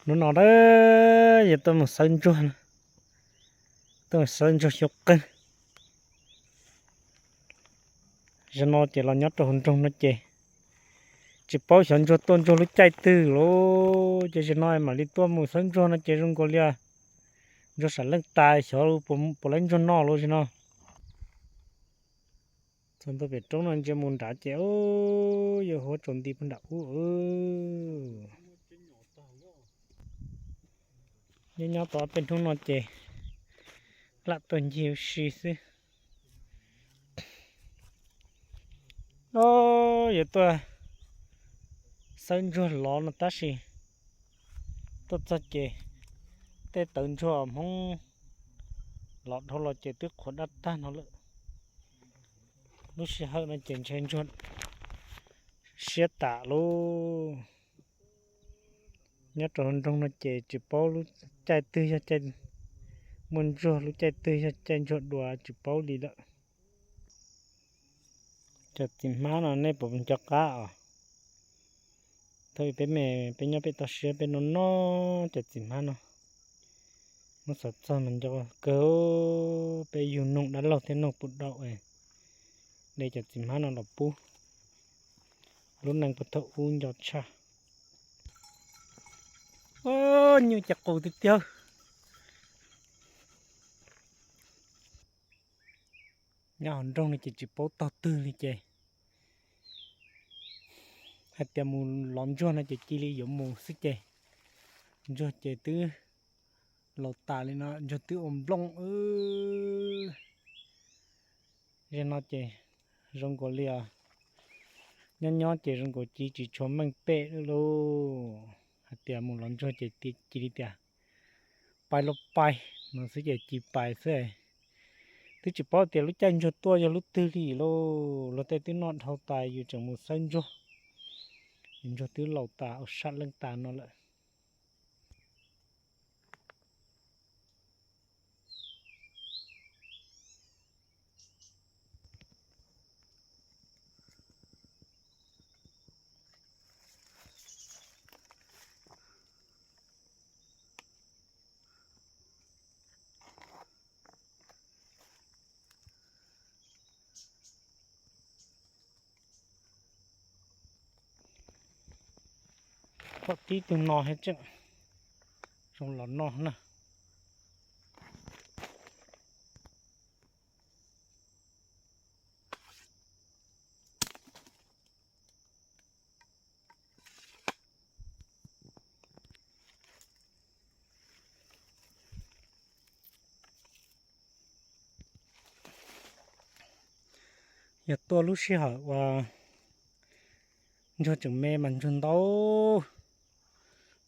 Hnub no a, yog tuaj mus xawb ntsuag, tuaj mus xawb ntsuag xyov qeeg. Zaum no ces los nyob rau hauv nroog no ces tsis paub xyov ntsuag tuaj ntsuag lub caij twg lawm, ces zaum no mam li tuaj mus xawb ntsuag no ces zoo nkaus li ntsuag sam leej tas, xyov puas lawv ntsuag noj lawm zaum no. Txog ntua pem roob no ntsia mus nrad ces yuav huab tsaus nti puag nram ub. Nyob nyob tau ob peb hnub no ces lam tuaj ncig ua si xwb. Yuav tuaj xawb ntsuag lov no tab sis tuaj txog ces tej tawv ntsuag Hmoob lov dhau los ces twb qhuav daj tag no lawm. Lub sij hawm no ces ntshe ntsuag siab tas lauj. Nyob rau nroog no ces tsis paub lub caij twg yog caij muaj ntsuag, lub caij twg yog caij ntsuag dua tsis paub li lawm. Cov txiv hmab no nej puas nco qab os? Thaum peb me peb nyob pem toj siab peb noj noj cov txiv hmab no, muab xav txog mas nco kawg. Peb yug noog dab laug thiab noog puv daum de cov txiv hmab no los pub. Lub neej puag thaum ub nco tshaj. Nyuj ces qus tiag tiag. Nyob hauv nroog no ces tsis paub tog twg li ces hais tias mus lov ntsuag no ces cia li yuav mus xwb ces ntsuag ces twb laus tas li no, ntsuag twb ua nplooj. Zaum no ces zoo nkaus li nyob nyob ces zoo nkaus ci tsis tshua meej pem lawm lauj. Hais tias mus lov ntsuag ces cia li tias pais los pais no xwb ces ci pais xwb. Twb tsis paub tias lub caij ntsuag tuaj yog lub twg li lauj. Luag tej twb noj dhau tas yus tseem mus xawb ntsuag, ntsuag twb laus tas ua sam leej tas no lawm. Pom tib tug no thiab tseem zoo los noj na. Yog tuaj lub sij hawm uas ntsuag tseem me mas ntsuag ntau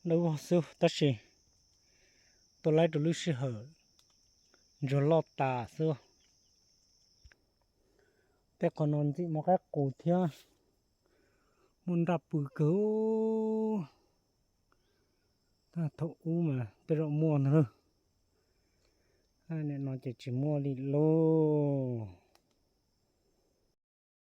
dawb vog xwb, tab sis tuaj laib rau lub sij hawm ntsuag loj tas xwb. Tej qhov no ntxim muaj qaib qus thiab muaj nraj pw kawg. Thaum ub mas tej zaum muaj ntag lauj, nim no ces tsis muaj li lauj.